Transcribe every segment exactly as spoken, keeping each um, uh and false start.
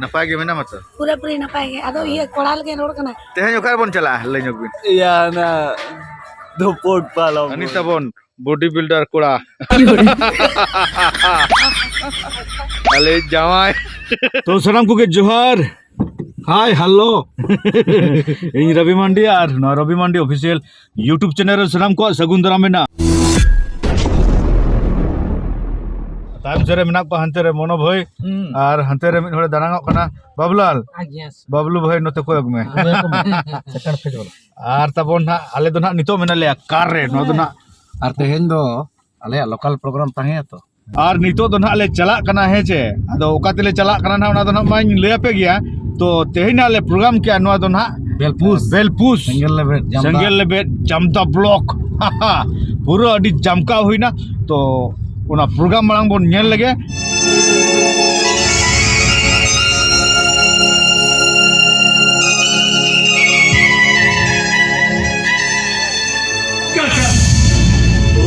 ᱱᱟᱯᱟᱭ ᱜᱮ ᱢᱮᱱᱟᱢᱟ ᱛᱚ? ᱯᱩᱨᱟᱹᱯᱩᱨᱤ ᱱᱟᱯᱟᱭ ᱜᱮ᱾ ᱟᱫᱚ ᱤᱭᱟᱹ ᱠᱚᱲᱟ ᱞᱮᱠᱟᱭ ᱨᱚᱲ ᱠᱟᱱᱟ᱾ ᱛᱮᱦᱮᱧ ᱚᱠᱟ ᱨᱮᱵᱚᱱ ᱪᱟᱞᱟᱜᱼᱟ, ᱞᱟᱹᱭ ᱧᱚᱜ ᱵᱤᱱ? ᱤᱭᱟᱹ, ᱚᱱᱟ ᱫᱷᱚᱯᱚᱴ ᱯᱟᱞᱚᱢ᱾ ᱦᱟᱹᱱᱤ ᱛᱟᱵᱚᱱ body builder ᱠᱚᱲᱟ᱾ ᱟᱞᱮ ᱡᱟᱶᱟᱭ᱾ ᱛᱚ, ᱥᱟᱱᱟᱢ ᱠᱚᱜᱮ ᱡᱚᱦᱟᱨ᱾ Hi, hello᱾ ᱤᱧ ᱨᱚᱵᱤ ᱢᱟᱱᱰᱤ ᱟᱨ ᱱᱚᱣᱟ ᱨᱚᱵᱤ ᱢᱟᱱᱰᱤ official YouTube channel ᱨᱮ ᱥᱟᱱᱟᱢ ᱠᱚᱣᱟᱜ ᱥᱟᱹᱜᱩᱱ ᱫᱟᱨᱟᱢ ᱢᱮᱱᱟᱜᱼᱟ᱾ ᱛᱟᱭᱚᱢ ᱥᱮᱫ ᱨᱮ ᱢᱮᱱᱟᱜ ᱠᱚᱣᱟ ᱦᱟᱱᱛᱮ ᱨᱮ ᱢᱚᱱᱳ ᱵᱷᱟᱹᱭ, ᱦᱩᱸ᱾ ᱟᱨ ᱦᱟᱱᱛᱮ ᱨᱮ ᱢᱤᱫ ᱦᱚᱲᱮ ᱫᱟᱬᱟᱱᱚᱜ ᱠᱟᱱᱟ, ᱵᱟᱵᱩᱞᱟᱞ᱾ ᱟᱡ ᱜᱮᱥ᱾ ᱵᱟᱵᱞᱩ ᱵᱷᱟᱹᱭ, ᱱᱚᱛᱮ ᱠᱚᱭᱚᱜ ᱢᱮ᱾ ᱥᱮᱠᱮᱱᱰ ᱯᱷᱮᱡᱽ ᱵᱟᱞᱟ᱾ ᱟᱨ ᱛᱟᱵᱚᱱ ᱱᱟᱦᱟᱜ, ᱟᱞᱮ ᱫᱚ ᱱᱟᱦᱟᱜ ᱱᱤᱛᱚᱜ ᱢᱮᱱᱟᱜ ᱞᱮᱭᱟ ᱠᱟᱨ ᱨᱮ, ᱱᱚᱣᱟ ᱫᱚ ᱱᱟᱦᱟᱜ᱾ ᱟᱨ ᱛᱮᱦᱮᱧ ᱫᱚ ᱟᱞᱮᱭᱟᱜ local program ᱛᱟᱦᱮᱸᱭᱟ ᱛᱚ᱾ ᱟᱨ ᱱᱤᱛᱚᱜ ᱫᱚ ᱱᱟᱦᱟᱜ ᱞᱮ ᱪᱟᱞᱟᱜ ᱠᱟᱱᱟ, ᱦᱮᱸ ᱪᱮ? ᱟᱫᱚ ᱚᱠᱟ ᱛᱮᱞᱮ ᱪᱟᱞᱟᱜ ᱠᱟᱱᱟ ᱱᱟᱦᱟᱜ, ᱚᱱᱟ ᱫᱚ ᱱᱟᱦᱟᱜ ᱢᱟᱧ ᱞᱟᱹᱭ ᱟᱯᱮ ᱜᱮᱭᱟ᱾ ᱛᱚ, ᱛᱮᱦᱮᱧ ᱱᱟᱦᱟᱜ ᱞᱮ program ᱠᱮᱜᱼᱟ, ᱱᱚᱣᱟ ᱫᱚ ᱱᱟᱦᱟᱜ ᱵᱮᱞᱯᱩᱥ᱾ ᱵᱮᱞᱯᱩᱥ᱾ ᱥᱮᱸᱜᱮᱞ ᱞᱮᱵᱮᱫ, ᱡᱟᱢᱫᱟ᱾ ᱥᱮᱸᱜᱮᱞ ᱞᱮᱵᱮᱫ, ᱡᱟᱢᱫᱟ block᱾ ᱯᱩᱨᱟᱹ ᱟᱹᱰᱤ ᱡᱟᱢᱠᱟᱣ ᱦᱩᱭᱱᱟ᱾ ᱛᱚ, ᱚᱱᱟ program ᱢᱟᱲᱟᱝ ᱵᱚᱱ ᱧᱮᱞ ᱞᱮᱜᱮ᱾ ᱠᱟᱠᱟ,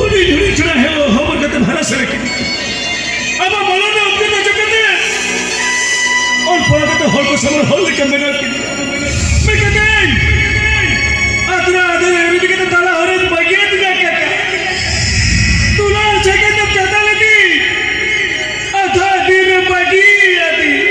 ᱩᱱᱤ ᱡᱷᱩᱲᱤ ᱪᱷᱟᱲᱟ ᱦᱮᱣ ᱦᱚᱵᱚᱨ ᱠᱟᱛᱮ ᱦᱟᱨᱟ ᱥᱟᱨᱮ ᱠᱮᱫᱮᱭᱟ᱾ ᱟᱵᱚ ᱢᱚᱞᱚᱱ ᱨᱮ ᱩᱛᱟᱹᱨ ᱦᱚᱪᱚ ᱠᱟᱛᱮ, ᱚᱞ ᱯᱟᱲᱦᱟᱣ ᱠᱟᱛᱮ ᱦᱚᱲ ᱠᱚ ᱥᱟᱢᱟᱝ ᱦᱚᱲ ᱞᱮᱠᱟ ᱵᱮᱱᱟᱣ ᱠᱮᱫᱮᱭᱟ᱾ ᱢᱮᱛᱟᱫᱮᱧ, ᱟᱛᱨᱟ ᱟᱫᱚ ᱮᱢ ᱤᱫᱤ ᱠᱟᱛᱮ ᱛᱟᱞᱟ ᱦᱚᱨ ᱨᱮ ᱵᱟᱹᱜᱤ ᱟᱹᱫᱤᱧᱟ ᱠᱟᱠᱟ᱾ ᱫᱩᱞᱟᱹᱲ ᱥᱟᱹᱜᱟᱹᱭ ᱫᱚ ᱠᱟᱛᱷᱟ ᱞᱮᱫᱤᱧ᱾ ᱟᱫᱷᱟ ᱫᱤᱱ ᱨᱮ ᱵᱟᱹᱜᱤ ᱟᱹᱫᱤᱧ᱾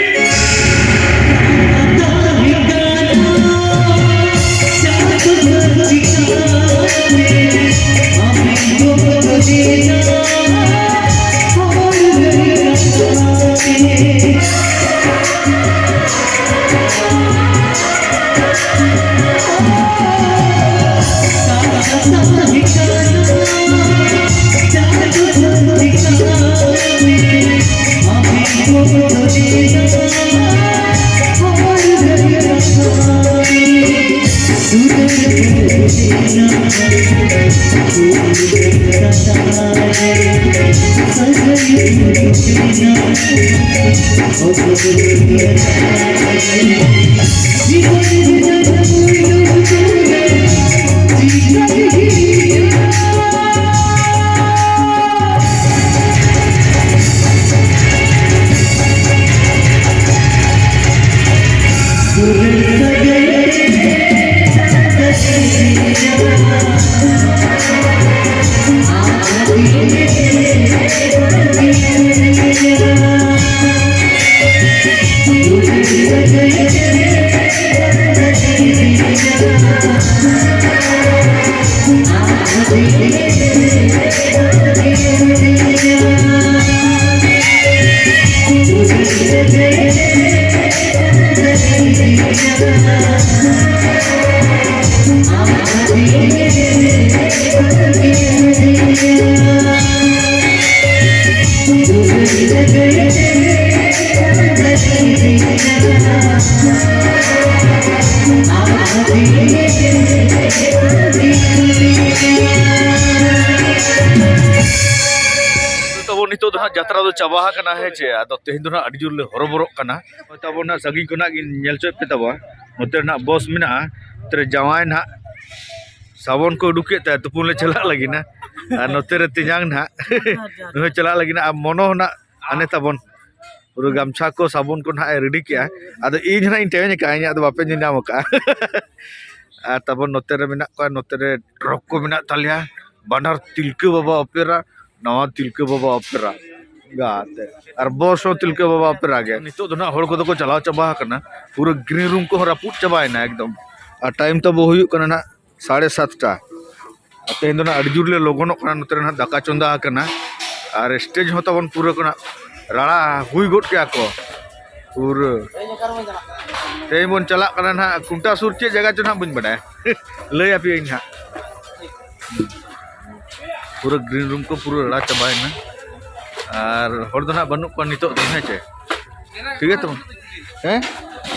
ᱛᱟᱵᱚᱱ ᱱᱤᱛᱚᱜ ᱫᱚ ᱦᱟᱸᱜ ᱡᱟᱛᱨᱟ ᱫᱚ ᱪᱟᱵᱟ ᱟᱠᱟᱱᱟ, ᱦᱮᱸ ᱪᱮ? ᱟᱫᱚ ᱛᱮᱦᱮᱧ ᱫᱚ ᱦᱟᱸᱜ ᱟᱹᱰᱤ ᱡᱳᱨ ᱞᱮ ᱦᱚᱨᱚᱵᱚᱨᱚᱜ ᱠᱟᱱᱟ᱾ ᱦᱳᱭ, ᱛᱟᱵᱚᱱ ᱦᱟᱸᱜ ᱥᱟᱺᱜᱤᱧ ᱠᱷᱚᱱᱟᱜ ᱜᱮ ᱧᱮᱞ ᱦᱚᱪᱚᱭᱮᱫ ᱯᱮ ᱛᱟᱵᱚᱱ᱾ ᱱᱚᱛᱮ ᱨᱮ ᱦᱟᱸᱜ ᱵᱚᱥ ᱢᱮᱱᱟᱜᱼᱟ, ᱱᱚᱛᱮ ᱨᱮ ᱡᱟᱶᱟᱭ ᱱᱟᱦᱟᱜ ᱥᱟᱵᱚᱱ ᱠᱚ ᱩᱰᱩᱠ ᱠᱮᱫ ᱛᱟᱭᱟ, ᱛᱩᱯᱩᱱ ᱞᱮ ᱪᱟᱞᱟᱜ ᱞᱟᱹᱜᱤᱫ ᱱᱟ᱾ ᱟᱨ ᱱᱚᱛᱮ ᱨᱮ ᱛᱮᱧᱟᱝ ᱱᱟᱦᱟᱜ ᱱᱩᱭ ᱦᱚᱸ ᱪᱟᱞᱟᱜ ᱞᱟᱹᱜᱤᱫ ᱱᱟ᱾ ᱟᱨ ᱢᱚᱱᱚ ᱦᱚᱸ ᱱᱟᱜ ᱦᱟᱱᱮ ᱛᱟᱵᱚᱱ ᱯᱩᱨᱟᱹ ᱜᱟᱢᱪᱷᱟ ᱠᱚ ᱥᱟᱵᱚᱱ ᱠᱚ ᱱᱟᱦᱟᱜ ᱮ ᱨᱮᱰᱤ ᱠᱮᱜᱼᱟ᱾ ᱟᱫᱚ ᱤᱧ ᱦᱚᱸ ᱱᱟᱜ ᱤᱧ ᱴᱮᱣᱮᱧ ᱟᱠᱟᱫᱼᱟ, ᱤᱧᱟᱹᱜ ᱫᱚ ᱵᱟᱯᱮ ᱧᱮᱞ ᱧᱟᱢ ᱟᱠᱟᱫᱼᱟ᱾ ᱟᱨ ᱛᱟᱵᱚᱱ ᱱᱚᱛᱮ ᱨᱮ ᱢᱮᱱᱟᱜ ᱠᱚᱣᱟ, ᱱᱚᱛᱮ ᱨᱮ ᱴᱨᱚᱠ ᱠᱚ ᱢᱮᱱᱟᱜ ᱛᱟᱞᱮᱭᱟ, ᱵᱟᱱᱟᱨ ᱛᱤᱞᱠᱟᱹ ᱵᱟᱵᱟ ᱚᱯᱮᱨᱟ, ᱱᱟᱣᱟ ᱛᱤᱞᱠᱟᱹ ᱵᱟᱵᱟ ᱚᱯᱮᱨᱟ ᱜᱟᱛᱮ, ᱟᱨ ᱵᱚᱥ ᱦᱚᱸ ᱛᱤᱞᱠᱟᱹ ᱵᱟᱵᱟ ᱚᱯᱮᱨᱟ ᱜᱮ᱾ ᱱᱤᱛᱚᱜ ᱫᱚ ᱱᱟᱜ ᱦᱚᱲ ᱠᱚᱫᱚ ᱠᱚ ᱪᱟᱞᱟᱣ ᱪᱟᱵᱟ ᱟᱠᱟᱱᱟ, ᱯᱩᱨᱟᱹ ᱜᱨᱤᱱ ᱨᱩᱢ ᱠᱚᱦᱚᱸ ᱨᱟᱹᱯᱩᱫ ᱪᱟᱵᱟᱭᱮᱱᱟ ᱮᱠᱫᱚᱢ᱾ ᱟᱨ ᱴᱟᱭᱤᱢ ᱛᱟᱵᱚ ᱦᱩᱭᱩᱜ ᱠᱟᱱᱟ ᱱᱟᱜ ᱥᱟᱲᱮ ᱥᱟᱛᱴᱟ᱾ ᱟᱨ ᱛᱮᱦᱮᱧ ᱫᱚ ᱱᱟᱜ ᱟᱹᱰᱤ ᱡᱳᱨ ᱞᱮ ᱞᱚᱜᱚᱱᱚᱜ ᱠᱟᱱᱟ, ᱱᱚᱛᱮ ᱨᱮ ᱱᱟᱜ ᱫᱟᱠᱟ ᱪᱚᱸᱫᱟ ᱟᱠᱟᱱᱟ, ᱟᱨ ᱥᱴᱮᱡᱽ ᱦᱚᱸ ᱛᱟᱵᱚᱱ ᱯᱩᱨᱟᱹ ᱠᱚ ᱱᱟᱜ ᱨᱟᱲᱟ ᱦᱩᱭ ᱜᱚᱫ ᱠᱮᱜᱼᱟ ᱠᱚ ᱯᱩᱨᱟᱹ᱾ ᱛᱮᱦᱮᱧ ᱵᱚᱱ ᱪᱟᱞᱟᱜ ᱠᱟᱱᱟ ᱱᱟᱜ ᱠᱷᱩᱱᱴᱟ ᱥᱩᱨ, ᱪᱮᱫ ᱡᱟᱭᱜᱟ ᱪᱚ ᱱᱟᱜ ᱵᱟᱹᱧ ᱵᱟᱰᱟᱭᱟ᱾ ᱞᱟᱹᱭ ᱟᱯᱮᱭᱟᱹᱧ ᱦᱟᱸᱜ᱾ ᱯᱩᱨᱟᱹ ᱜᱨᱤᱱ ᱨᱩᱢ ᱠᱚ ᱯᱩᱨᱟᱹ ᱨᱟᱲᱟ ᱪᱟᱵᱟᱭᱮᱱᱟ᱾ ᱟᱨ ᱦᱚᱲ ᱫᱚ ᱱᱟᱜ ᱵᱟᱹᱱᱩᱜ ᱠᱚᱣᱟ ᱱᱤᱛᱚᱜ ᱫᱚ, ᱦᱮᱸ ᱪᱮ? ᱴᱷᱤᱠ ᱜᱮᱭᱟ ᱛᱚ? ᱦᱮᱸ?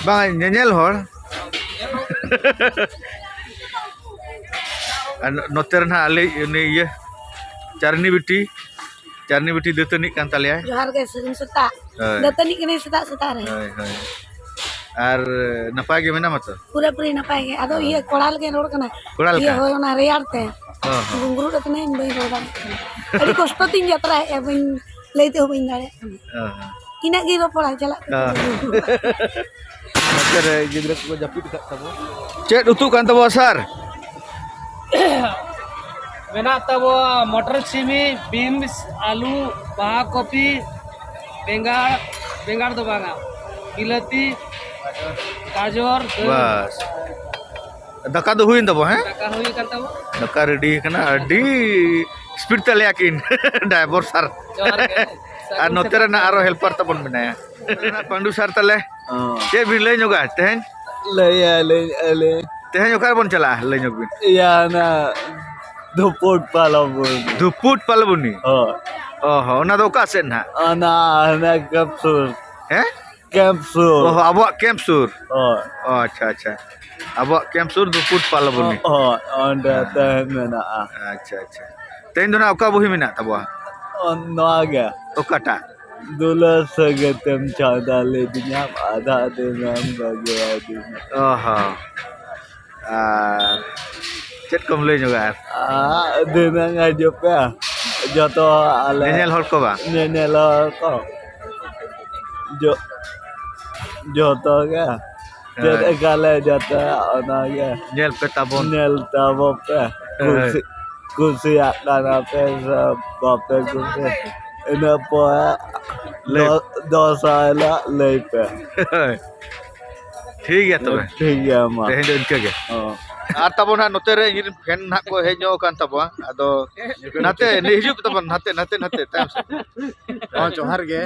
ᱵᱟᱝ, ᱧᱮᱧᱮᱞ ᱦᱚᱲ᱾ ᱟᱨ ᱱᱚᱛᱮ ᱨᱮ ᱱᱟᱜ ᱟᱞᱮ ᱩᱱᱤ ᱤᱭᱟᱹ ᱪᱟᱨᱱᱤ ᱵᱤᱴᱤ, ᱪᱟᱨᱱᱤ ᱵᱤᱴᱤ ᱫᱟᱹᱛᱟᱹᱱᱤᱜ ᱠᱟᱱ ᱛᱟᱞᱮᱭᱟᱭ᱾ ᱡᱚᱦᱟᱨ ᱜᱮ, ᱥᱟᱹᱜᱩᱱ ᱥᱮᱛᱟᱜ᱾ ᱦᱳᱭ᱾ ᱫᱟᱹᱛᱟᱹᱱᱤᱜ ᱠᱟᱹᱱᱟᱹᱧ ᱥᱮᱛᱟᱜ ᱥᱮᱛᱟᱜ ᱨᱮ᱾ ᱦᱳᱭ, ᱦᱳᱭ᱾ ᱟᱨ ᱱᱟᱯᱟᱭ ᱜᱮ ᱢᱮᱱᱟᱢᱟ ᱛᱚ? ᱯᱩᱨᱟᱹᱯᱩᱨᱤ ᱱᱟᱯᱟᱭ ᱜᱮ᱾ ᱟᱫᱚ ᱦᱳᱭ᱾ ᱤᱭᱟᱹ ᱠᱚᱲᱟ ᱞᱮᱠᱟᱧ ᱨᱚᱲ ᱠᱟᱱᱟ᱾ ᱠᱚᱲᱟ ᱞᱮᱠᱟ? ᱤᱭᱟᱹ, ᱦᱳᱭ, ᱚᱱᱟ ᱨᱮᱭᱟᱲ ᱛᱮ᱾ ᱦᱚᱸ, ᱦᱚᱸ᱾ ᱜᱩᱝᱜᱽᱨᱩᱜ ᱟᱠᱟᱱᱟᱹᱧ, ᱵᱟᱹᱧ ᱨᱚᱲ ᱫᱟᱲᱮᱭᱟᱜ ᱠᱟᱱᱟ᱾ ᱟᱹᱰᱤ ᱠᱚᱥᱴᱚ ᱛᱤᱧ ᱡᱟᱛᱨᱟᱭᱮᱫᱼᱟ, ᱵᱟᱹᱧ ᱞᱟᱹᱭ ᱛᱮᱦᱚᱸ ᱵᱟᱹᱧ ᱫᱟᱲᱮᱭᱟᱜ ᱠᱟᱱᱟ᱾ ᱦᱚᱸ, ᱦᱚᱸ᱾ ᱤᱱᱟᱹᱜ ᱜᱮ ᱨᱚᱯᱚᱲᱟ, ᱪᱟᱞᱟᱜ ᱠᱟᱱᱟ᱾ ᱦᱚᱸ᱾ ᱱᱚᱛᱮ ᱨᱮ ᱜᱤᱫᱽᱨᱟᱹ ᱠᱚᱠᱚ ᱡᱟᱹᱯᱤᱫ ᱟᱠᱟᱫ ᱛᱟᱵᱚ᱾ ᱪᱮᱫ ᱩᱛᱩ ᱠᱟᱱ ᱛᱟᱵᱚᱣᱟ, ᱥᱟᱨ? ᱢᱮᱱᱟᱜ ᱛᱟᱵᱚᱣᱟ ᱢᱚᱴᱚᱨ ᱪᱷᱤᱢᱤ, ᱵᱤᱱᱥ, ᱟᱹᱞᱩ, ᱵᱟᱦᱟ ᱠᱚᱯᱤ, ᱵᱮᱸᱜᱟᱲ, ᱵᱮᱸᱜᱟᱲ ᱫᱚ ᱵᱟᱝᱟ, ᱵᱤᱞᱟᱹᱛᱤ, ᱜᱟᱡᱚᱨ, ᱫᱟᱹᱞ᱾ ᱵᱟᱥ᱾ ᱫᱟᱠᱟ ᱫᱚ ᱦᱩᱭᱮᱱ ᱛᱟᱵᱚ, ᱦᱮᱸ? ᱫᱟᱠᱟ ᱦᱩᱭ ᱟᱠᱟᱱ ᱛᱟᱵᱚ᱾ ᱫᱟᱠᱟ ᱨᱮᱰᱤ ᱟᱠᱟᱱᱟ, ᱟᱹᱰᱤ ᱥᱯᱤᱰ ᱛᱟᱞᱮᱭᱟ ᱠᱤᱱ ᱰᱟᱭᱵᱚᱨ ᱥᱟᱨ᱾ ᱡᱚᱦᱟᱨ ᱜᱮ᱾ ᱟᱨ ᱱᱚᱛᱮ ᱨᱮᱱᱟᱜ ᱟᱨᱚ ᱦᱮᱞᱯᱟᱨ ᱛᱟᱵᱚᱱ ᱢᱮᱱᱟᱭᱟ᱾ ᱯᱟᱱᱰᱩ ᱥᱟᱨ ᱛᱟᱞᱮ, ᱦᱚᱸ᱾ ᱪᱮᱫ ᱵᱤᱱ ᱞᱟᱹᱭ ᱧᱚᱜᱟ ᱛᱮᱦᱮᱧ? ᱞᱟᱹᱭᱟ, ᱞᱟᱹᱭ, ᱞᱟᱹᱭ᱾ ᱛᱮᱦᱮᱧ ᱚᱠᱟ ᱨᱮᱵᱚᱱ ᱪᱟᱞᱟᱜᱼᱟ, ᱞᱟᱹᱭ ᱧᱚᱜ ᱵᱤᱱ? ᱤᱭᱟᱹ, ᱚᱱᱟ ᱫᱷᱩᱯᱩᱴ ᱯᱟᱞᱚᱵᱚᱱ᱾ ᱫᱷᱩᱯᱩᱴ ᱯᱟᱞᱚᱵᱚᱱᱤ? ᱦᱳᱭ᱾ ᱚ ᱦᱚᱸ, ᱚᱱᱟ ᱫᱚ ᱚᱠᱟ ᱥᱮᱫ ᱱᱟᱦᱟᱜ? ᱚᱱᱟ ᱦᱟᱱᱟ ᱠᱮᱢᱯ ᱥᱩᱨ᱾ ᱦᱮᱸ? ᱠᱮᱢᱯ ᱥᱩᱨ᱾ ᱚ ᱦᱚᱸ, ᱟᱵᱚᱣᱟᱜ ᱠᱮᱢᱯ ᱥᱩᱨ? ᱦᱳᱭ᱾ ᱚ, ᱟᱪᱪᱷᱟ, ᱟᱪᱪᱷᱟ᱾ ᱟᱵᱚᱣᱟᱜ ᱠᱮᱢᱯ ᱥᱩᱨ ᱫᱷᱩᱯᱩᱴ ᱯᱟᱞᱚᱵᱚᱱᱤ᱾ ᱦᱳᱭ, ᱚᱸᱰᱮ ᱦᱮᱸ᱾ ᱛᱟᱦᱮᱸ ᱢᱮᱱᱟᱜᱼᱟ᱾ ᱟᱪᱪᱷᱟ, ᱟᱪᱪᱷᱟ᱾ ᱛᱮᱦᱮᱧ ᱫᱚ ᱱᱟᱦᱟᱜ ᱚᱠᱟ ᱵᱩᱦᱤ ᱢᱮᱱᱟᱜ ᱛᱟᱵᱚᱣᱟ? ᱚ, ᱱᱚᱣᱟ ᱜᱮ᱾ ᱚᱠᱟᱴᱟᱜ? ᱫᱩᱞᱟᱹᱲ ᱥᱟᱹᱜᱟᱹᱭ ᱛᱮᱢ ᱪᱟᱸᱫᱟ ᱞᱤᱫᱤᱧᱟᱢ, ᱟᱫᱷᱟ ᱫᱤᱱᱮᱢ ᱵᱟᱹᱜᱤᱭᱟᱫᱤᱧᱟ᱾ ᱚ ᱦᱚᱸ᱾ ᱟᱨ ᱪᱮᱫ ᱠᱚᱢ ᱞᱟᱹᱭ ᱧᱚᱜᱟ ᱟᱨ? ᱟᱨ ᱫᱷᱤᱱᱟᱹᱝ ᱦᱤᱡᱩᱜ ᱯᱮ, ᱡᱚᱛᱚ ᱟᱞᱮ ᱧᱮᱧᱮᱞ ᱦᱚᱲ ᱠᱚ ᱵᱟᱝ? ᱧᱮᱧᱮᱞ ᱦᱚᱲ ᱠᱚ᱾ ᱡᱚ-, ᱡᱚᱛᱚ ᱜᱮ᱾ ᱪᱮᱫ ᱦᱳᱭ᱾ ᱮᱠᱟᱞᱮ ᱡᱚᱛᱚ ᱚᱱᱟᱜᱮ᱾ ᱧᱮᱞ ᱯᱮ ᱛᱟᱵᱚᱱ᱾ ᱧᱮᱞ ᱛᱟᱵᱚ ᱯᱮ᱾ ᱦᱳᱭ᱾ ᱠᱩᱥᱤ-, ᱠᱩᱥᱤᱭᱟᱜ ᱠᱟᱱᱟ ᱯᱮ ᱥᱮ ᱵᱟᱯᱮ ᱠᱩᱥᱤ? ᱤᱱᱟᱹ ᱯᱚᱨᱮ ᱞᱟᱹᱭ ᱫᱚ-, ᱫᱚᱥᱟᱨ ᱦᱤᱞᱳᱜ ᱞᱟᱹᱭ ᱯᱮ᱾ ᱦᱳᱭ᱾ ᱴᱷᱤᱠ ᱜᱮᱭᱟ ᱛᱚᱵᱮ᱾ ᱴᱷᱤᱠ ᱜᱮᱭᱟ, ᱢᱟ᱾ ᱛᱮᱦᱮᱧ ᱫᱚ ᱤᱱᱠᱟᱹ ᱜᱮ᱾ ᱦᱚᱸ᱾ ᱟᱨ ᱛᱟᱵᱚᱱ ᱦᱟᱸᱜ ᱱᱚᱛᱮ ᱨᱮ ᱤᱧ ᱨᱮᱱ ᱯᱷᱮᱱ ᱱᱟᱦᱟᱜ ᱠᱚ ᱦᱮᱡ ᱧᱚᱜ ᱟᱠᱟᱱ ᱛᱟᱵᱚᱱᱟ᱾ ᱟᱫᱚ ᱱᱟᱛᱮ, ᱦᱤᱡᱩᱜ ᱛᱟᱵᱚᱱ, ᱱᱟᱛᱮ, ᱱᱟᱛᱮ, ᱱᱟᱛᱮ, ᱛᱟᱭᱚᱢ ᱥᱮᱫ᱾ ᱦᱚᱸ, ᱡᱚᱦᱟᱨ ᱜᱮ᱾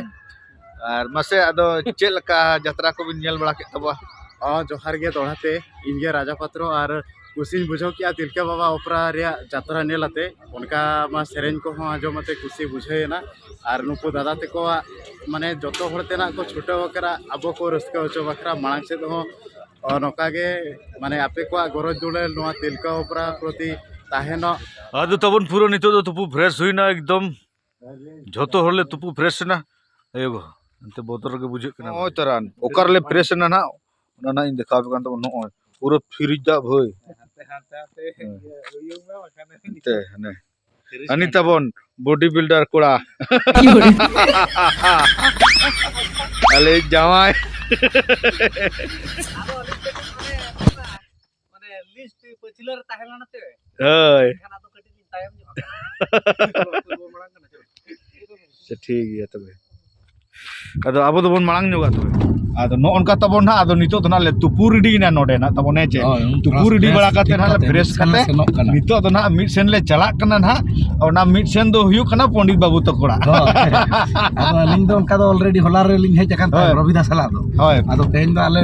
ᱟᱨ ᱢᱟᱥᱮ, ᱟᱫᱚ ᱪᱮᱫ ᱞᱮᱠᱟ ᱡᱟᱛᱨᱟ ᱠᱚᱵᱤᱱ ᱧᱮᱞ ᱵᱟᱲᱟ ᱠᱮᱫ ᱛᱟᱵᱚᱣᱟ? ᱦᱚᱸ, ᱡᱚᱦᱟᱨ ᱜᱮ ᱫᱚᱦᱲᱟ ᱛᱮ᱾ ᱤᱧ ᱜᱮ ᱨᱟᱡᱟ ᱯᱟᱛᱨᱚ, ᱟᱨ ᱠᱩᱥᱤᱧ ᱵᱩᱡᱷᱟᱹᱣ ᱠᱮᱜᱼᱟ ᱛᱤᱞᱠᱟᱹ ᱵᱟᱵᱟ ᱚᱯᱮᱨᱟ ᱨᱮᱭᱟᱜ ᱡᱟᱛᱨᱟ ᱧᱮᱞ ᱟᱛᱮ᱾ ᱚᱱᱠᱟ ᱢᱟ ᱥᱮᱨᱮᱧ ᱠᱚᱦᱚᱸ ᱟᱸᱡᱚᱢ ᱟᱛᱮ ᱠᱩᱥᱤ ᱵᱩᱡᱷᱟᱹᱣ ᱮᱱᱟ᱾ ᱟᱨ ᱱᱩᱠᱩ ᱫᱟᱫᱟ ᱛᱟᱠᱚᱣᱟᱜ, ᱢᱟᱱᱮ, ᱡᱚᱛᱚ ᱦᱚᱲ ᱛᱮᱱᱟᱜ ᱠᱚ ᱪᱷᱩᱴᱟᱹᱣ ᱟᱠᱟᱱᱟ ᱟᱵᱚ ᱠᱚ ᱨᱟᱹᱥᱠᱟᱹ ᱦᱚᱪᱚ ᱵᱟᱠᱷᱨᱟ᱾ ᱢᱟᱲᱟᱝ ᱥᱮᱫ ᱦᱚᱸ, ᱚ, ᱱᱚᱝᱠᱟ ᱜᱮ, ᱢᱟᱱᱮ, ᱟᱯᱮ ᱠᱚᱣᱟᱜ ᱜᱚᱨᱚᱡᱽ ᱫᱩᱞᱟᱹᱲ ᱱᱚᱣᱟ ᱛᱤᱞᱠᱟᱹ ᱚᱯᱮᱨᱟ ᱯᱨᱚᱛᱤ ᱛᱟᱦᱮᱱᱚᱜ᱾ ᱟᱫᱚ ᱛᱟᱵᱚᱱ ᱯᱩᱨᱟᱹ ᱱᱤᱛᱚᱜ ᱫᱚ ᱛᱩᱯᱩ ᱯᱷᱨᱮᱥ ᱦᱩᱭᱱᱟ ᱮᱠᱫᱚᱢ᱾ ᱡᱷᱚᱛᱚ ᱦᱚᱲ ᱞᱮ ᱛᱩᱯᱩ ᱯᱷᱨᱮᱥ ᱮᱱᱟ᱾ ᱮ ᱵᱟᱵᱟ, ᱮᱱᱛᱮ ᱵᱚᱛᱚᱨ ᱜᱮ ᱵᱩᱡᱷᱟᱹᱜ ᱠᱟᱱᱟ᱾ ᱱᱚᱜᱼᱚᱭ ᱛᱚᱨᱟᱱ, ᱚᱠᱟ ᱨᱮᱞᱮ ᱯᱷᱨᱮᱥ ᱮᱱᱟ ᱱᱟᱦᱟᱜ, ᱚᱱᱟ ᱱᱟᱦᱟᱜ ᱤᱧ ᱫᱮᱠᱷᱟᱣ ᱟᱯᱮ ᱠᱟᱱ ᱛᱟᱵᱚᱱᱟ᱾ ᱱᱚᱜᱼᱚᱭ ᱯᱩᱨᱟᱹ ᱯᱷᱨᱤᱡᱽ ᱫᱟᱜ ᱵᱷᱟᱹᱭ᱾ ᱦᱟᱱᱛᱮ, ᱦᱟᱱᱛᱮ, ᱦᱟᱱᱛᱮ ᱦᱮᱸ᱾ ᱤᱭᱟᱹ ᱦᱩᱭᱩᱜ ᱢᱟ, ᱵᱟᱠᱷᱟᱱ ᱮᱱᱛᱮ ᱦᱟᱱᱮ ᱦᱟᱹᱱᱤ ᱛᱟᱵᱚᱱ ᱵᱚᱰᱤ ᱵᱤᱞᱰᱟᱨ ᱠᱚᱲᱟ᱾ ᱟᱞᱮ ᱡᱟᱶᱟᱭ᱾ ᱟᱫᱚ ᱟᱹᱞᱤᱧ ᱠᱟᱹᱴᱤᱡ ᱢᱟᱱᱮ, ᱢᱟᱱᱮ ᱞᱤᱥᱴ ᱯᱟᱹᱪᱷᱞᱟᱹ ᱨᱮ ᱛᱟᱦᱮᱸ ᱞᱮᱱᱟ ᱥᱮ᱾ ᱦᱳᱭ᱾ ᱮᱱᱠᱷᱟᱱ ᱟᱫᱚ ᱠᱟᱹᱴᱤᱡ ᱞᱤᱧ ᱛᱟᱭᱚᱢ ᱧᱚᱜ ᱟᱠᱟᱱᱟ᱾ ᱟᱪᱪᱷᱟ, ᱴᱷᱤᱠ ᱜᱮᱭᱟ ᱛᱚᱵᱮ᱾ ᱟᱫᱚ ᱟᱵᱚ ᱫᱚᱵᱚᱱ ᱢᱟᱲᱟᱝ ᱧᱚᱜᱟ ᱛᱚᱵᱮ᱾ ᱟᱫᱚ ᱱᱚᱜᱼᱚ ᱱᱚᱝᱠᱟ ᱛᱟᱵᱚᱱ ᱱᱟᱦᱟᱜ, ᱟᱫᱚ ᱱᱤᱛᱚᱜ ᱫᱚ ᱱᱟᱦᱟᱜ ᱞᱮ ᱛᱩᱯᱩ ᱨᱮᱰᱤᱭᱮᱱᱟ ᱱᱚᱰᱮ ᱱᱟᱦᱟᱜ ᱛᱟᱵᱚᱱ, ᱦᱮᱸ ᱪᱮ? ᱦᱳᱭ, ᱩᱱ ᱛᱩᱯᱩ ᱯᱷᱨᱮᱥ ᱨᱮᱰᱤ ᱵᱟᱲᱟ ᱴᱷᱤᱠ ᱠᱟᱛᱮ ᱱᱟᱦᱟᱜ ᱞᱮ ᱠᱟᱛᱮ ᱯᱷᱨᱮᱥ ᱢᱤᱫ ᱥᱮᱱ ᱠᱟᱛᱮ ᱥᱮᱱᱚᱜ ᱠᱟᱱᱟ᱾ ᱱᱤᱛᱚᱜ ᱫᱚ ᱱᱟᱦᱟᱜ ᱢᱤᱫ ᱥᱮᱱ ᱞᱮ ᱪᱟᱞᱟᱜ ᱠᱟᱱᱟ ᱱᱟᱦᱟᱜ᱾ ᱚᱱᱟ ᱢᱤᱫ ᱥᱮᱱ ᱫᱚ ᱦᱩᱭᱩᱜ ᱠᱟᱱᱟ ᱯᱚᱱᱰᱤᱛ ᱵᱟᱹᱵᱩ ᱛᱟᱠᱚ ᱚᱲᱟᱜ᱾ ᱦᱳᱭ᱾ ᱟᱫᱚ ᱟᱹᱞᱤᱧ ᱫᱚ ᱚᱱᱠᱟ ᱫᱚ ᱚᱞᱨᱮᱰᱤ ᱦᱚᱞᱟ ᱨᱮᱞᱤᱧ ᱦᱮᱡ ᱟᱠᱟᱱ ᱛᱟᱦᱮᱸᱫ ᱦᱳᱭ᱾ ᱨᱚᱵᱤ ᱫᱟᱥ ᱥᱟᱞᱟᱜ ᱫᱚ᱾ ᱦᱳᱭ᱾ ᱟᱫᱚ ᱛᱮᱦᱮᱧ ᱫᱚ ᱟᱞᱮ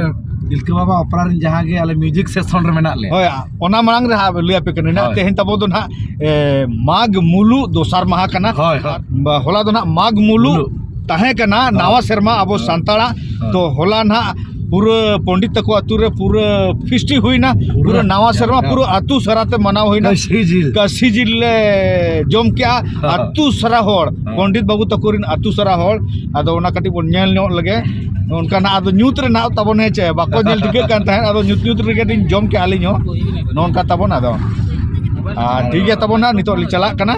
ᱛᱤᱞᱠᱟᱹ ᱵᱟᱵᱟ ᱚᱯᱮᱨᱟ ᱨᱮᱱ ᱡᱟᱦᱟᱸ ᱜᱮ ᱟᱞᱮ ᱢᱤᱣᱡᱤᱠ ᱥᱮᱠᱥᱚᱱ ᱨᱮ ᱢᱮᱱᱟᱜ ᱞᱮᱭᱟ᱾ ᱦᱳᱭ, ᱚᱱᱟ ᱢᱟᱲᱟᱝ ᱨᱮ ᱦᱟᱸᱜ ᱞᱟᱹᱭ ᱟᱯᱮ ᱠᱟᱹᱱᱟᱹᱧ ᱱᱟᱦᱟᱜ, ᱦᱳᱭ᱾ ᱛᱮᱦᱮᱧ ᱛᱟᱵᱚ ᱫᱚ ᱱᱟᱦᱟᱜ, ᱮ, ᱢᱟᱜᱽ ᱢᱩᱞᱩᱜ ᱫᱚᱥᱟᱨ ᱢᱟᱦᱟ ᱠᱟᱱᱟ᱾ ᱦᱳᱭ, ᱦᱳᱭ᱾ ᱵᱟ-, ᱦᱚᱞᱟ ᱫᱚ ᱱᱟᱦᱟᱜ ᱢᱟᱜᱽ ᱢᱩᱞᱩᱜ ᱢᱩᱞᱩᱜ᱾ ᱛᱟᱦᱮᱸ ᱠᱟᱱᱟ, ᱦᱳᱭ᱾ ᱱᱟᱣᱟ ᱥᱮᱨᱢᱟ ᱟᱵᱚ ᱦᱳᱭ᱾ ᱥᱟᱱᱛᱟᱲᱟᱜ᱾ ᱦᱳᱭ᱾ ᱛᱚ ᱦᱚᱞᱟ ᱱᱟᱦᱟᱜ ᱯᱩᱨᱟᱹ ᱯᱚᱱᱰᱤᱛ ᱛᱟᱠᱚ ᱟᱛᱩ ᱨᱮ ᱯᱩᱨᱟᱹ ᱯᱷᱤᱥᱴᱤ ᱦᱩᱭᱱᱟ, ᱯᱩᱨᱟᱹ ᱯᱩᱨᱟᱹ ᱱᱟᱣᱟ ᱡᱟᱠ ᱥᱮᱨᱢᱟ ᱡᱚᱢᱚᱠ᱾ ᱯᱩᱨᱟᱹ ᱟᱛᱩ ᱥᱟᱨᱟ ᱛᱮ ᱢᱟᱱᱟᱣ ᱦᱩᱭᱱᱟ᱾ ᱠᱟᱹᱥᱤ ᱡᱤᱞ᱾ ᱠᱟᱹᱥᱤ ᱡᱤᱞ ᱞᱮ ᱡᱚᱢ ᱠᱮᱜᱼᱟ, ᱦᱳᱭ᱾ ᱟᱛᱩ ᱥᱟᱨᱟ ᱦᱚᱲ, ᱦᱳᱭ᱾ ᱯᱚᱱᱰᱤᱛ ᱵᱟᱹᱵᱩ ᱛᱟᱠᱚ ᱨᱮᱱ ᱟᱛᱩ ᱥᱟᱨᱟ ᱦᱚᱲ᱾ ᱟᱫᱚ ᱚᱱᱟ ᱠᱟᱹᱴᱤᱡ ᱵᱚᱱ ᱧᱮᱞ ᱧᱚᱜ ᱞᱮᱜᱮ᱾ ᱚᱱᱠᱟ ᱱᱟᱜ ᱟᱫᱚ ᱧᱩᱛ ᱨᱮ ᱱᱟᱜ ᱛᱟᱵᱚᱱ, ᱦᱮᱸ ᱪᱮ? ᱵᱟᱠᱚ ᱧᱮᱞ ᱴᱷᱤᱠᱟᱹᱜ ᱠᱟᱱ ᱛᱟᱦᱮᱸᱫ, ᱟᱫᱚ ᱧᱩᱛ ᱧᱩᱛ ᱨᱮᱜᱮ ᱞᱤᱧ ᱡᱚᱢ ᱠᱮᱜᱼᱟ ᱟᱹᱞᱤᱧ ᱦᱚᱸ᱾ ᱱᱚᱜᱼᱚ ᱱᱚᱝᱠᱟ ᱛᱟᱵᱚᱱ ᱟᱫᱚ᱾ ᱟᱨ ᱴᱷᱤᱠ ᱜᱮᱭᱟ ᱛᱟᱵᱚᱱ ᱱᱟᱜ, ᱱᱤᱛᱚᱜ ᱞᱤᱧ ᱪᱟᱞᱟᱜ ᱠᱟᱱᱟ᱾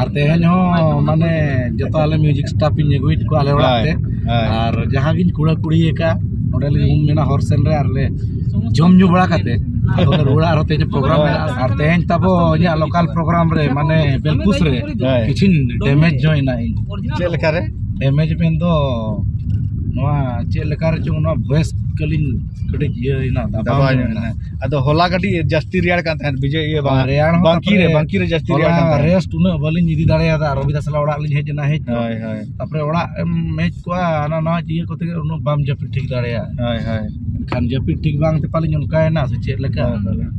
ᱟᱨ ᱛᱮᱦᱮᱧ ᱦᱚᱸ ᱢᱟᱱᱮ ᱡᱚᱛᱚ ᱟᱞᱮ ᱢᱤᱣᱡᱤᱠ ᱥᱴᱟᱯ ᱤᱧ ᱟᱹᱜᱩᱭᱮᱫ ᱠᱚᱣᱟ ᱟᱞᱮ ᱚᱲᱟᱜ ᱦᱳᱭ, ᱛᱮ᱾ ᱦᱳᱭ᱾ ᱟᱨ ᱡᱟᱦᱟᱸ ᱜᱤᱧ ᱠᱩᱲᱟ ᱠᱩᱲᱤ ᱟᱠᱟᱫ, ᱚᱸᱰᱮ ᱞᱤᱧ ᱩᱢ ᱢᱮᱱᱟ ᱦᱚᱨ ᱥᱮᱱ ᱨᱮ, ᱟᱨ ᱞᱮ ᱡᱚᱢ ᱧᱩ ᱵᱟᱲᱟ ᱠᱟᱛᱮ ᱟᱫᱚ ᱞᱮ ᱨᱩᱣᱟᱹᱲᱟ᱾ ᱟᱨᱦᱚᱸ ᱛᱮᱦᱮᱧ ᱯᱨᱳᱜᱨᱟᱢ ᱦᱳᱭ᱾ ᱢᱮᱱᱟᱜᱼᱟ᱾ ᱟᱨ ᱛᱮᱦᱮᱧ ᱛᱟᱵᱚ ᱤᱧᱟᱹᱜ ᱞᱳᱠᱟᱞ ᱯᱨᱳᱜᱨᱟᱢ ᱨᱮ ᱢᱟᱱᱮ ᱵᱮᱞᱯᱩᱥ ᱨᱮ ᱦᱳᱭ᱾ ᱠᱤᱪᱷᱩᱧ ᱰᱮᱢᱮᱡᱽ ᱧᱚᱜ ᱮᱱᱟ ᱤᱧ᱾ ᱪᱮᱫ ᱞᱮᱠᱟ ᱨᱮ? ᱰᱮᱢᱮᱡᱽ ᱢᱮᱱ ᱫᱚ ᱱᱚᱣᱟ ᱪᱮᱫ ᱞᱮᱠᱟ ᱨᱮ ᱪᱚᱝ ᱱᱚᱣᱟ ᱵᱷᱚᱭᱮᱥ ᱠᱟᱹᱞᱤᱧ ᱠᱟᱹᱴᱤᱡ ᱤᱭᱟᱹ ᱮᱱᱟ, ᱫᱟᱵᱟᱣ ᱫᱟᱵᱟᱣ ᱧᱚᱜ ᱧᱚᱜ ᱮᱱᱟ᱾ ᱮᱱᱟ᱾ ᱟᱫᱚ ᱦᱚᱞᱟ ᱠᱟᱹᱴᱤᱡ ᱡᱟᱹᱥᱛᱤ ᱨᱮᱭᱟᱲ ᱠᱟᱱ ᱛᱟᱦᱮᱸᱫ, ᱵᱤᱡᱚᱭ ᱤᱭᱟᱹ ᱵᱟᱝ, ᱨᱮᱭᱟᱲ ᱦᱚᱸ ᱵᱟᱝᱠᱤ ᱨᱮ, ᱛᱟᱯᱚᱨᱮ ᱵᱟᱝᱠᱤ ᱨᱮ ᱡᱟᱹᱥᱛᱤ ᱨᱮᱭᱟᱲ ᱦᱚᱞᱟ ᱠᱟᱱ ᱛᱟᱦᱮᱸᱫ᱾ ᱨᱮᱥᱴ ᱩᱱᱟᱹᱜ ᱵᱟᱹᱞᱤᱧ ᱤᱫᱤ ᱫᱟᱲᱮᱭᱟᱫᱟ ᱨᱚᱵᱤ ᱫᱟᱥ ᱥᱟᱞᱟᱜ ᱚᱲᱟᱜ ᱞᱤᱧ ᱦᱮᱡ ᱮᱱᱟ, ᱦᱮᱡ ᱫᱚ᱾ ᱦᱳᱭ, ᱦᱳᱭ᱾ ᱛᱟᱯᱚᱨᱮ ᱚᱲᱟᱜ ᱮᱢ ᱦᱮᱡ ᱠᱚᱜᱼᱟ, ᱦᱟᱱᱟ ᱱᱟᱣᱟ ᱤᱭᱟᱹ ᱠᱚᱛᱮ ᱜᱮ ᱩᱱᱟᱹᱜ ᱵᱟᱢ ᱡᱟᱹᱯᱤᱫ ᱴᱷᱤᱠ ᱫᱟᱲᱮᱭᱟᱜᱼᱟ᱾ ᱦᱳᱭ, ᱦᱳᱭ᱾ ᱮᱱᱠᱷᱟᱱ ᱡᱟᱹᱯᱤᱫ ᱴᱷᱤᱠ ᱵᱟᱝ ᱛᱮ ᱯᱟᱞᱮᱧ ᱚᱱᱠᱟᱭᱮᱱᱟ ᱥᱮ ᱪᱮᱫ ᱞᱮᱠᱟ? ᱦᱳᱭ, ᱦᱳᱭ᱾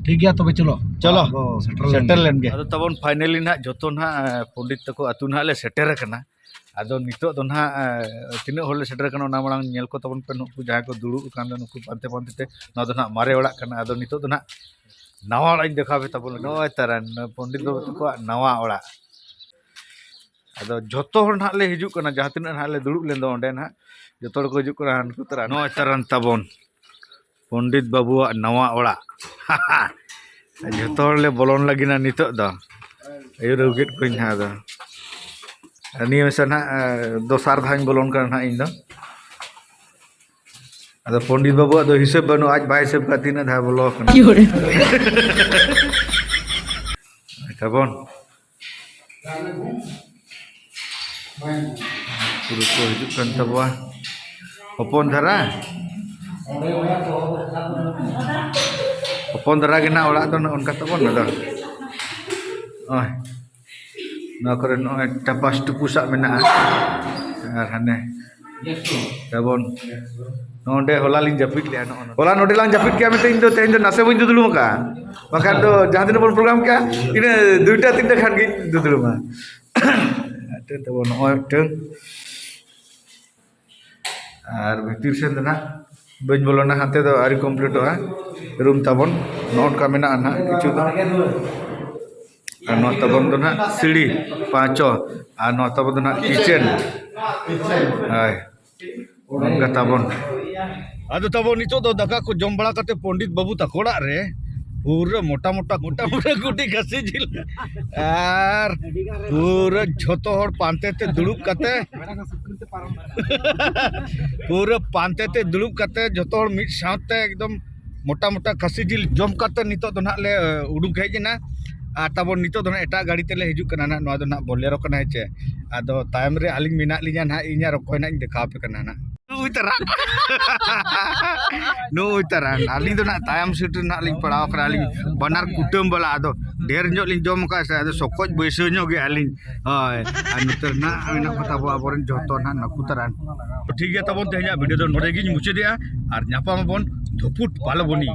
ᱴᱷᱤᱠ ᱜᱮᱭᱟ, ᱛᱚᱵᱮ ᱪᱚᱞᱚ᱾ ᱪᱚᱞᱚ᱾ ᱚᱲᱟᱜ ᱵᱚ ᱥᱮᱴᱮᱨ ᱞᱮᱱ ᱥᱮᱴᱮᱨ ᱜᱮ᱾ ᱞᱮᱱ ᱜᱮ᱾ ᱟᱫᱚ ᱛᱟᱵᱚᱱ finally ᱱᱟᱦᱟᱜ ᱡᱚᱛᱚ ᱱᱟᱦᱟᱜ, ᱮ, ᱯᱚᱱᱰᱤᱛ ᱛᱟᱠᱚ ᱟᱹᱛᱩ ᱱᱟᱦᱟᱜ ᱞᱮ ᱥᱮᱴᱮᱨ ᱟᱠᱟᱱᱟ᱾ ᱟᱫᱚ ᱱᱤᱛᱚᱜ ᱫᱚ ᱱᱟᱦᱟᱜ, ᱮ, ᱛᱤᱱᱟᱹᱜ ᱦᱚᱲ ᱞᱮ ᱥᱮᱴᱮᱨ ᱟᱠᱟᱱᱟ ᱚᱱᱟ ᱢᱟᱲᱟᱝ ᱧᱮᱞ ᱠᱚ ᱛᱟᱵᱚᱱ ᱯᱮ᱾ ᱱᱩᱠᱩ ᱡᱟᱦᱟᱸᱭ ᱠᱚ ᱫᱩᱲᱩᱵ ᱟᱠᱟᱱ ᱫᱚ ᱱᱩᱠᱩ ᱯᱟᱱᱛᱮ ᱯᱟᱱᱛᱮ ᱛᱮ, ᱱᱚᱣᱟ ᱫᱚ ᱱᱟᱦᱟᱜ ᱢᱟᱨᱮ ᱚᱲᱟᱜ ᱠᱟᱱᱟ᱾ ᱟᱫᱚ ᱱᱤᱛᱚᱜ ᱫᱚ ᱱᱟᱦᱟᱜ ᱱᱟᱣᱟ ᱚᱲᱟᱜ ᱤᱧ ᱫᱮᱠᱷᱟᱣ ᱯᱮ ᱛᱟᱵᱚᱱ ᱞᱟᱹᱜᱤᱫ᱾ ᱱᱚᱜᱼᱚᱭ ᱛᱟᱨᱟ ᱯᱚᱱᱰᱤᱛ ᱵᱟᱵᱩ ᱛᱟᱠᱚᱣᱟᱜ ᱱᱟᱣᱟ ᱚᱲᱟᱜ᱾ ᱟᱫᱚ ᱡᱷᱚᱛᱚ ᱦᱚᱲ ᱱᱟᱦᱟᱜ ᱞᱮ ᱦᱤᱡᱩᱜ ᱠᱟᱱᱟ, ᱡᱟᱦᱟᱸ ᱛᱤᱱᱟᱹᱜ ᱱᱟᱦᱟᱜ ᱞᱮ ᱫᱩᱲᱩᱵ ᱞᱮᱱ ᱫᱚ ᱚᱸᱰᱮ ᱱᱟᱦᱟᱜ, ᱡᱷᱚᱛᱚ ᱦᱚᱲ ᱠᱚ ᱦᱤᱡᱩᱜ ᱠᱟᱱᱟ᱾ ᱦᱟᱱᱠᱩ ᱛᱟᱨᱟ ᱱᱚᱜᱼᱚᱭ ᱛᱟᱨᱟᱱ ᱛᱟᱵᱚᱱ ᱯᱚᱱᱰᱤᱛ ᱵᱟᱵᱩᱣᱟᱜ ᱱᱟᱣᱟ ᱚᱲᱟᱜ᱾ ᱡᱷᱚᱛᱚ ᱦᱚᱲ ᱞᱮ ᱵᱚᱞᱚᱱ ᱞᱟᱹᱜᱤᱫ ᱱᱟᱦᱟᱜ ᱱᱤᱛᱚᱜ ᱫᱚ᱾ ᱟᱹᱭᱩᱨ ᱟᱹᱜᱩ ᱠᱮᱫ ᱠᱚᱣᱟᱧ ᱱᱟᱦᱟᱜ ᱟᱫᱚ᱾ ᱟᱨ ᱱᱤᱭᱟᱹ ᱢᱮᱥᱟ ᱱᱟᱦᱟᱜ, ᱮ, ᱫᱚᱥᱟᱨ ᱫᱷᱟᱣ ᱤᱧ ᱵᱚᱞᱚᱱ ᱠᱟᱱᱟ ᱱᱟᱦᱟᱜ ᱤᱧ ᱫᱚ᱾ ᱟᱫᱚ ᱯᱚᱱᱰᱤᱛ ᱵᱟᱵᱩᱣᱟᱜ ᱫᱚ ᱦᱤᱥᱟᱹᱵ ᱵᱟᱹᱱᱩᱜᱼᱟ, ᱟᱡ ᱵᱟᱭ ᱦᱤᱥᱟᱹᱵ ᱠᱟᱜ ᱛᱤᱱᱟᱹᱜ ᱫᱷᱟᱣ ᱵᱚᱞᱚ ᱟᱠᱟᱱᱟ᱾ ᱛᱟᱵᱚᱱ᱾ ᱯᱩᱨᱟᱹ ᱠᱚ ᱦᱤᱡᱩᱜ ᱠᱟᱱ ᱛᱟᱵᱚᱣᱟ᱾ ᱦᱚᱯᱚᱱ ᱫᱷᱟᱨᱟ, ᱦᱚᱯᱚᱱ ᱫᱷᱟᱨᱟ ᱜᱮ ᱱᱟᱜ ᱚᱲᱟᱜ ᱫᱚ ᱱᱚᱜᱼᱚ ᱱᱚᱝᱠᱟ ᱛᱟᱵᱚᱱ ᱟᱫᱚ᱾ ᱱᱚᱜᱼᱚᱭ ᱱᱚᱣᱟ ᱠᱚᱨᱮ ᱱᱚᱜᱼᱚᱭ ᱴᱟᱯᱟᱥ ᱴᱩᱯᱩᱥᱟᱜ ᱢᱮᱱᱟᱜᱼᱟ᱾ ᱟᱨ ᱦᱟᱱᱮ ᱛᱟᱵᱚᱱ ᱱᱚᱰᱮ ᱦᱚᱞᱟ ᱞᱤᱧ ᱡᱟᱹᱯᱤᱫ ᱞᱮᱜᱼᱟ᱾ ᱱᱚᱜᱼᱚ ᱱᱚᱰᱮ᱾ ᱦᱚᱞᱟ ᱱᱚᱰᱮ ᱞᱟᱝ ᱡᱟᱹᱯᱤᱫ ᱠᱮᱜᱼᱟ ᱢᱮᱱᱛᱮ ᱤᱧ ᱫᱚ ᱛᱮᱦᱮᱧ ᱫᱚ ᱱᱟᱥᱮ ᱵᱟᱹᱧ ᱫᱩᱫᱲᱩᱢ ᱟᱠᱟᱫᱼᱟ᱾ ᱵᱟᱠᱷᱟᱱ ᱫᱚ ᱡᱟᱦᱟᱸ ᱛᱤᱱᱟᱹᱜ ᱵᱚᱱ ᱯᱨᱳᱜᱨᱟᱢ ᱠᱮᱜᱼᱟ, ᱤᱱᱟᱹ ᱫᱩᱭᱴᱟ ᱛᱤᱱᱴᱟ ᱠᱷᱟᱱ ᱜᱤᱧ ᱫᱩᱫᱲᱩᱢᱟ᱾ ᱢᱤᱫᱴᱟᱹᱝ ᱛᱟᱵᱚᱱ ᱱᱚᱜᱼᱚᱭ ᱢᱤᱫᱴᱟᱹᱝ᱾ ᱟᱨ ᱵᱷᱤᱛᱤᱨ ᱥᱮᱱ ᱫᱚ ᱱᱟᱦᱟᱜ ᱵᱟᱹᱧ ᱵᱚᱞᱚᱱᱟ, ᱦᱟᱱᱛᱮ ᱫᱚ ᱟᱹᱣᱨᱤ ᱠᱚᱢᱯᱞᱤᱴᱚᱜᱼᱟ ᱨᱩᱢ ᱛᱟᱵᱚᱱ᱾ ᱱᱚᱜᱼᱚ ᱱᱚᱝᱠᱟ ᱢᱮᱱᱟᱜᱼᱟ ᱱᱟᱦᱟᱜ ᱠᱤᱪᱷᱩ ᱫᱚ᱾ ᱟᱨ ᱱᱚᱣᱟ ᱛᱟᱵᱚᱱ ᱫᱚ ᱱᱟᱦᱟᱜ ᱥᱤᱲᱤ ᱯᱟᱸᱪᱚ, ᱟᱨ ᱱᱚᱣᱟ ᱛᱟᱵᱚᱱ ᱫᱚ ᱱᱟᱦᱟᱜ ᱠᱤᱪᱮᱱ᱾ ᱦᱳᱭ, ᱱᱚᱝᱠᱟ ᱛᱟᱵᱚᱱ᱾ ᱟᱫᱚ ᱛᱟᱵᱚᱱ ᱱᱤᱛᱚᱜ ᱫᱚ ᱫᱟᱠᱟ ᱠᱚ ᱡᱚᱢ ᱵᱟᱲᱟ ᱠᱟᱛᱮ ᱯᱚᱱᱰᱤᱛ ᱵᱟᱹᱵᱩ ᱛᱟᱠᱚ ᱚᱲᱟᱜ ᱨᱮ ᱯᱩᱨᱟᱹ ᱢᱚᱴᱟ ᱢᱚᱴᱟ, ᱢᱚᱴᱟ ᱢᱚᱴᱟ ᱜᱩᱴᱤ ᱠᱷᱟᱹᱥᱤ ᱡᱤᱞ ᱟᱨ ᱯᱩᱨᱟᱹ ᱡᱷᱚᱛᱚ ᱦᱚᱲ ᱯᱟᱱᱛᱮ ᱛᱮ ᱫᱩᱲᱩᱵ ᱠᱟᱛᱮ, ᱯᱩᱨᱟᱹ ᱯᱟᱱᱛᱮ ᱛᱮ ᱫᱩᱲᱩᱵ ᱠᱟᱛᱮ ᱡᱷᱚᱛᱚ ᱦᱚᱲ ᱢᱤᱫ ᱥᱟᱶᱛᱮ ᱮᱠᱫᱚᱢ ᱢᱚᱴᱟ ᱢᱚᱴᱟ ᱠᱷᱟᱹᱥᱤ ᱡᱤᱞ ᱡᱚᱢ ᱠᱟᱛᱮ ᱱᱤᱛᱚᱜ ᱫᱚ ᱱᱟᱦᱟᱜ ᱞᱮ, ᱮ, ᱩᱰᱩᱠ ᱦᱮᱡ ᱮᱱᱟ᱾ ᱟᱨ ᱛᱟᱵᱚᱱ ᱱᱤᱛᱚᱜ ᱫᱚ ᱱᱟᱦᱟᱜ ᱮᱴᱟᱜ ᱜᱟᱹᱰᱤ ᱛᱮᱞᱮ ᱦᱤᱡᱩᱜ ᱠᱟᱱᱟ ᱱᱟᱦᱟᱜ᱾ ᱱᱚᱣᱟ ᱫᱚ ᱱᱟᱦᱟᱜ ᱵᱚᱞᱮᱨᱳ ᱠᱟᱱᱟ, ᱦᱮᱸ ᱪᱮ? ᱟᱫᱚ ᱛᱟᱭᱚᱢ ᱨᱮ ᱟᱹᱞᱤᱧ ᱢᱮᱱᱟᱜ ᱞᱤᱧᱟ ᱱᱟᱦᱟᱜ, ᱤᱧ ᱟᱨ ᱚᱠᱚᱭ ᱱᱟᱦᱟᱜ ᱤᱧ ᱫᱮᱠᱷᱟᱣ ᱟᱯᱮ ᱠᱟᱱᱟ ᱱᱟᱦᱟᱜ᱾ ᱱᱩᱭ ᱛᱟᱨᱟ᱾ ᱱᱩᱭ ᱛᱟᱨᱟ᱾ ᱟᱹᱞᱤᱧ ᱫᱚ ᱱᱟᱦᱟᱜ ᱛᱟᱭᱚᱢ ᱥᱤᱴ ᱨᱮ ᱱᱟᱦᱟᱜ ᱞᱤᱧ ᱯᱟᱲᱟᱣ ᱟᱠᱟᱱᱟ᱾ ᱟᱹᱞᱤᱧ ᱵᱟᱱᱟᱨ ᱠᱩᱴᱟᱹᱢ ᱵᱟᱞᱟ, ᱟᱫᱚ ᱰᱷᱮᱨ ᱧᱚᱜ ᱞᱤᱧ ᱡᱚᱢ ᱟᱠᱟᱫᱼᱟ ᱥᱮ, ᱟᱫᱚ ᱥᱚᱠᱚᱡ ᱵᱟᱹᱭᱥᱟᱹᱣ ᱧᱚᱜ ᱜᱮᱭᱟ ᱞᱤᱧ᱾ ᱦᱳᱭ, ᱟᱨ ᱱᱚᱛᱮ ᱨᱮ ᱱᱟᱦᱟᱜ ᱢᱮᱱᱟᱜ ᱠᱚ ᱛᱟᱵᱚ ᱟᱵᱚᱨᱮᱱ ᱡᱚᱛᱚ ᱱᱟᱦᱟᱜ ᱱᱟᱹᱠᱩ ᱛᱟᱨᱟᱱ᱾ ᱴᱷᱤᱠ ᱜᱮᱭᱟ, ᱛᱟᱵᱚᱱ ᱛᱮᱦᱮᱧᱟᱜ ᱵᱷᱤᱰᱤᱭᱳ ᱫᱚ ᱱᱚᱰᱮ ᱜᱤᱧ ᱢᱩᱪᱟᱹᱫᱮᱜᱼᱟ, ᱟᱨ ᱧᱟᱯᱟᱢ ᱟᱵᱚᱱ ᱫᱷᱩᱯᱩᱴ ᱯᱟᱞᱵᱚᱱᱤ᱾